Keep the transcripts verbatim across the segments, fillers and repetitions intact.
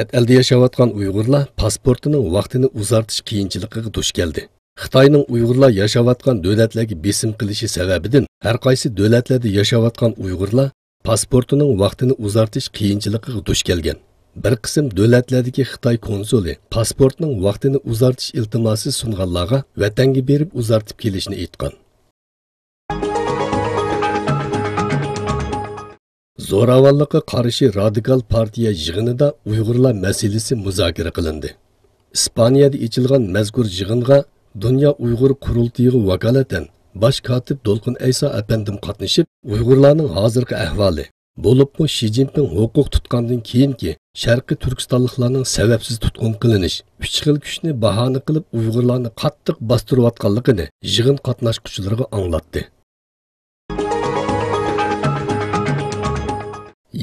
چەت ئەلدە ياشاۋاتقان ئۇيغۇرلار پاسپورتىنىڭ ۋاقتىنى ئۇزارتىش قىيىنچىلىقىغا دۇچ كەلدى. خىتاينىڭ ئۇيغۇرلار ياشاۋاتقان دۆلەتلەرگە بېسىم قىلىشى سەۋەبىدىن، ھەر قايسى دۆلەتلەردە ياشاۋاتقان ئۇيغۇرلار پاسپورتىنىڭ ۋاقتىنى ئۇزارتىش قىيىنچىلىقىغا دۇچ كەلگەن. بىر قىسىم دۆلەتلەردىكى خىتاي كونسۇلى پاسپورتنىڭ ۋاقتىنى ئۇزارتىش ئىلتىماسى سۇنغانلارغا ۋەتەنگە بېرىپ ئۇزارتىپ كېلىشنى ئېيتقان. زوراۋانلىققا قارشى رادىكال پارتىيە يىغىنىدا ئۇيغۇرلار مەسىلىسى مۇزاكىرە قىلىندى. ئىسپانىيەدە ئېچىلغان مەزكۇر يىغىنغا دۇنيا ئۇيغۇر قۇرۇلتىيىغا ۋاكالىتەن باش كاتىپ دولقۇن ئەيسا ئەپەندىم قاتنىشىپ، ئۇيغۇرلارنىڭ ھازىرقى ئەھۋالى، بولۇپمۇ شى جىنپىڭ ھوقۇق تۇتقاندىن كېيىنكى شەرقىي تۈركىستانلىقلارنىڭ سەۋەبسىز تۇتقۇن قىلىنىش، ئۈچ خىل كۈچنى باھانە قىلىپ ئۇيغۇرلارنى قاتتىق باستۇرۇۋاتقانلىقىنى يىغىن قاتناشقۇچىلىرىغا ئاڭلاتتى.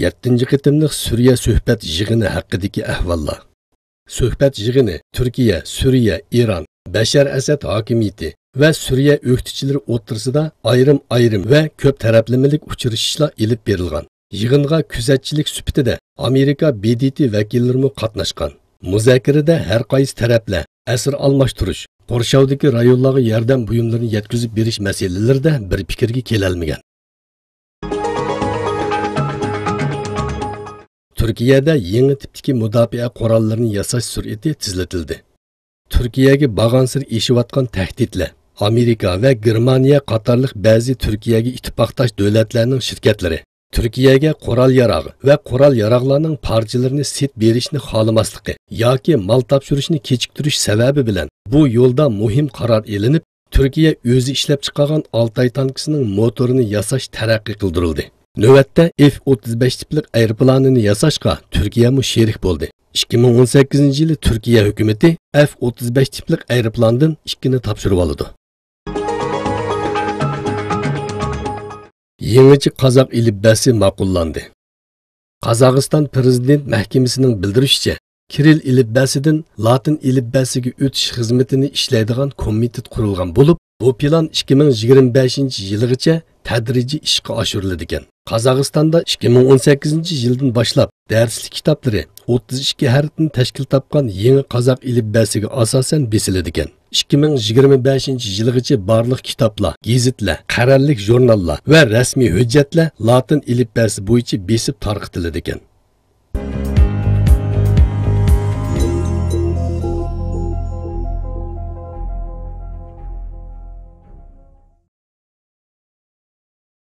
يەتتىنچى قېتىملىق سۈرىيە سۆھبەت يىغىنى ھەققىدىكى ئەھۋاللار. سۆھبەت يىغىنى تۈركىيە، سۈرىيە، ئىران، بەشار ئەسەد ھاكىمىيىتى ۋە سۈرىيە ئۆكتىچىلىرى ئوتتۇرىسىدا ئايرىم-ئايرىم ۋە كۆپ تەرەپلىمىلىك ئۇچرىشىشلار ئېلىپ بېرىلغان. يىغىنغا كۆزەتچىلىك سۈپىتىدە ئامېرىكا ب د ت ۋەكىللىرىمۇ قاتناشقان. مۇزاكىرىدە ھەر قايسى تەرەپلەر ئەسىر ئالماشتۇرۇش، قورشاۋدىكى رايونلارغا ياردەم بۇيۇملىرىنى يەتكۈزۈپ بېرىش مەسىلىلىرىدە بىر پىكىرگە كېلەلمىگەن. تۈركىيەدە يېڭى تىپتىكى مۇداپىئە قوراللىرىنى ياساش سۈرئىتى تېزلىتىلدى. تۈركىيەگە بارغانسېرى ئېشىۋاتقان تەھدىتلەر، ئامېرىكا ۋە گېرمانىيە قاتارلىق بەزى تۈركىيەگە ئىتتىپاقداش دۆلەتلەرنىڭ شىركەتلىرى تۈركىيەگە قورال-ياراغ ۋە قورال-ياراغلارنىڭ پارچىلىرىنى سېتىپ بېرىشنى خالىماسلىقى ياكى مال تاپشۇرۇشنى كېچىكتۈرۈش سەۋەبى بىلەن بۇ يولدا مۇھىم قارار ئېلىنىپ، تۈركىيە ئۆزى ئىشلەپچىقارغان ئالتاي تانكىسىنىڭ موتورىنى ياساش تەرەققىي قىلدۇرۇلدى. نۆۋەتتە ئېف ئوتتۇز بەش تىپلىق ئايروپىلانىنى ياساشقا تۈركىيەمۇ شېرىك بولدى. ئىككى مىڭ ئون سەككىزىنچى يىلى تۈركىيە ھۆكۈمىتى ئېف ئوتتۇز بەش تىپلىق ئايروپىلاندىن ئىككىنى تاپشۇرۇۋالىدۇ. يېڭىچە قازاق ئېلىپبەسى ماقۇللاندى. قازاقىستان پىرېزىدېنت مەھكىمىسىنىڭ بىلدۈرۈشىچە، كىرىل ئېلىپبەسىدىن لاتىن ئېلىپبەسىگە ئۆتۈش خىزمىتىنى ئىشلەيدىغان كومىتېت قۇرۇلغان بولۇپ، بۇ پىلان ئىككى مىڭ يىگىرمە بەشىنچى يىلىغىچە تەدرىجىي ئىشقا ئاشۇرۇلىدىكەن. قازاقىستاندا ئىككى مىڭ ئون سەككىزىنچى يىلدىن باشلاپ دەرسلىك كىتابلىرى ئوتتۇز ئىككى ھەرپتىن تەشكىل تاپقان يېڭى قازاق ئېلىپبەسىگە ئاساسەن بېسىلىدىكەن. ئىككى مىڭ يىگىرمە بەشىنچى يىلغىچە بارلىق كىتابلار، گېزىتلەر، قەرەللىك ژۇرناللار ۋە رەسمىي ھۆججەتلەر لاتىن ئېلىپبەسى بويىچە بېسىپ تارقىتىلىدىكەن.